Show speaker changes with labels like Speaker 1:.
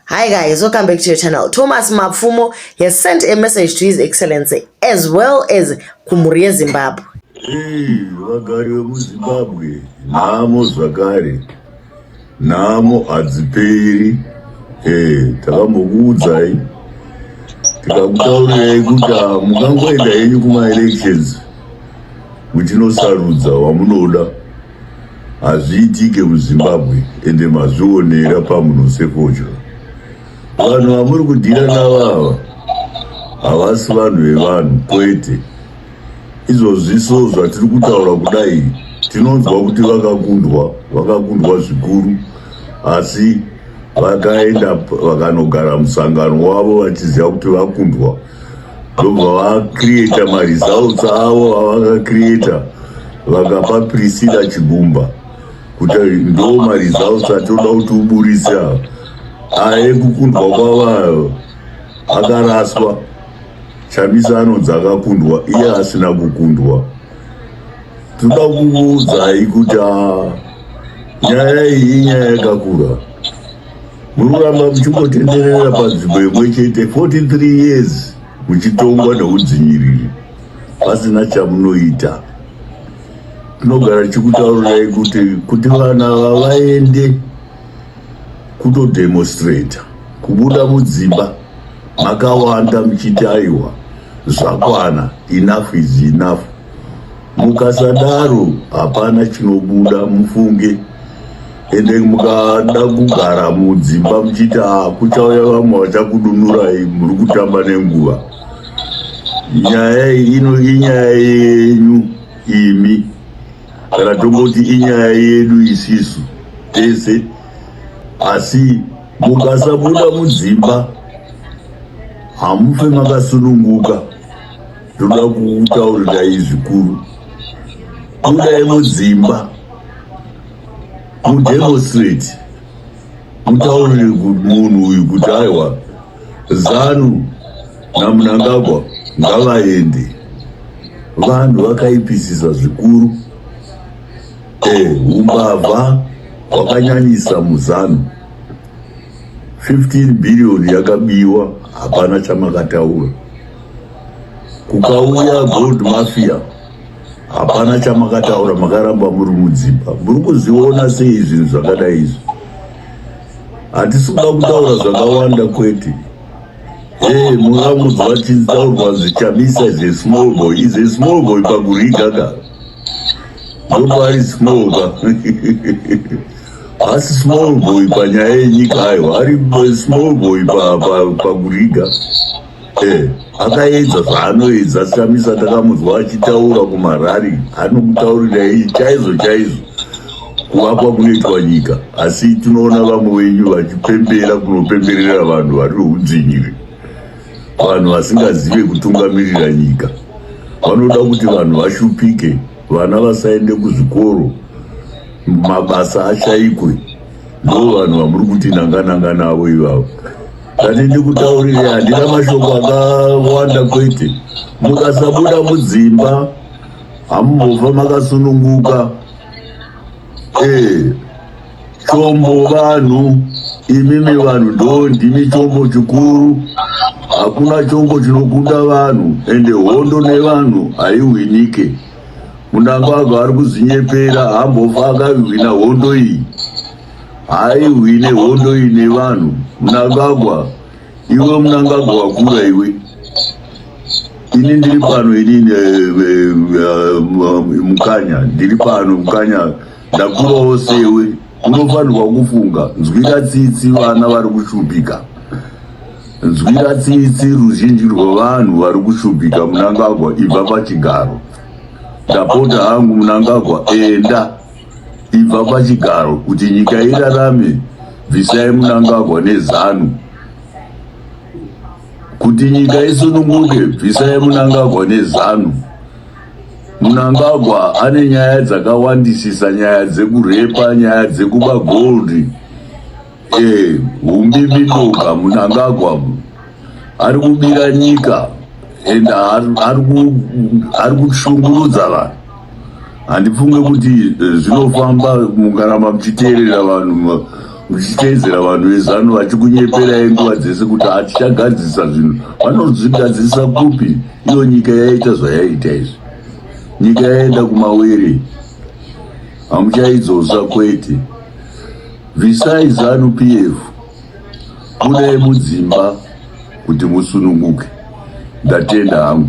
Speaker 1: Hi guys, welcome back to your channel. Thomas Mapfumo has sent a message to His Excellency as well as kumhuri yeZimbabwe.
Speaker 2: Hey, vagari vemuZimbabwe, nhamo zvakare, nhamo hadziperi. Hey, takambokuudzai tikakutaurirai kuti ah, mukangoenda henyu kumaelections muchinosarudza wamunoda hazviitike muZimbabwe, ende mazvionera pamunhu sefodya. Vanhu vamuri kudhira navo ava havasi vanhu vevanhu, kwete. Izvozvi so zvatiri kutaura kudai, tinonzwa kuti vakakundwa, vakakundwa zvikuru, asi vakaenda vakanogara musangano wavo vachiziva kuti vakundwa, ndobva vacreata maresults avo avakacreata, vakapa Priscilla Chigumba kuti ndo maresults atoda kuti uburise ava. Aye kukundwa kwavayo akaraswa. Chamisa anonzi akakundwa, iye asina kukundwa. Toda kukuudzai kuti ah, nyaya iyi inyaya yakakura. Muri kuramba muchingotenderera panzvimbo imwe chete 43 years muchitongwa neudzvinyiriri pasina chamunoita. Tinogara tichikutaurirai kuti vana ava vaende kutodemonstrata, kubuda mudzimba makawanda muchiti aiwa, zvakwana, enough is enough. Mukasadaro hapana chinobuda, mufunge. Ende mukada kugara mudzimba muchiti ah, kuchauya vamwe vachakudunurai, muri kutamba nenguva. Nyaya iyi ino inyaya yenyu imi, kana tomboti inyaya yedu isisu tese, asi mukasabuda mudzimba hamufe makasununguka. Ndoda kukutaurirai zvikuru, budai mudzimba mudemonstrate, mutaurire munhu uyu kuti aiwa, ZANU naMnangagwa ngavaende. Vanhu vakaipisisa zvikuru. Umbavha hwakanyanyisa muZANU. 15 billion yakabiwa, hapana chamakataura. Kukauya gold mafia, hapana chamakataura, makaramba muri mudzimba. Muri kuzviona sei zvinhu zvakadai izvi? Hatisi kuda kutaura zvakawanda, kwete. Hey, mungamudzwa chitaurwa zviChamisa is a small boy, is a small boy pakuriga ka, ndopaari small ka. Asi small boy panyaya yenyika, aiwa, ari small boy pakuriga. Akaedza zvaanoedza Chamisa, takamunzwa achitaura kumarally, anokutaurirai chaizvo chaizvo kuvakwa kunoitwa nyika, asi tinoona vamwe venyu vachipembera kunopemberera vanhu vari veudzvinyiri, vanhu vasingazive kutungamirira nyika, vanoda kuti vanhu vashupike, vana vasaende kuzvikoro, mabasa ashayikwe. Ndo vanhu vamuri kuti nanga nanga navo ivavo. Ndati ndikutaurire, handina mashoko akawanda, kwete. Mukasabuda mudzimba hamumbofa makasununguka. Chombo vanhu imimi, vanhu ndo ndimi chombo chikuru. Hakuna chombo chinokunda vanhu, ende hondo nevanhu haiwinike. Mnangagwa ari kuzvinyepera, hambofa akahwina hondo iyi, haihwine hondo iyi nevanhu. Mnangagwa, iwe Mnangagwa wakura iwe. Ini ndiri pano, inini Mukanya ndiri pano. Mukanya, ndakurawo sewe, unofanirwa kufunga. Nzwira tsitsi vana vari kushupika, nzwira tsitsi ruzhinji rwevanhu vari kushupika. Mnangagwa, ibva pachigaro, ndapota hangu. Mnangagwa, enda, ibva pachigaro kuti nyika irarame. Bvisai Mnangagwa neZANU kuti nyika isununguke. Bvisai Mnangagwa neZANU. Mnangagwa ane nyaya dzakawandisisa, nyaya dzekurepa, nyaya dzekuba gold, umbimbindoga. Mnangagwa ari kubira nyika and ari kushungurudza vanhu. Handifunge kuti zvinofamba mungaramba muchiteerera vanhu. Muchiteedzera vanhu veZanu vachikunyeperai nguva dzese kuti hatichagadzirisa zvinhu. Vanozvigadzirisa kupi iyo nyika yaita zvayaita izvi? Nyika yaenda kumawere, hamuchaidzosa kwete. Bvisai Zanu PF, budai mudzimba kuti musununguke. Ndatenda hangu.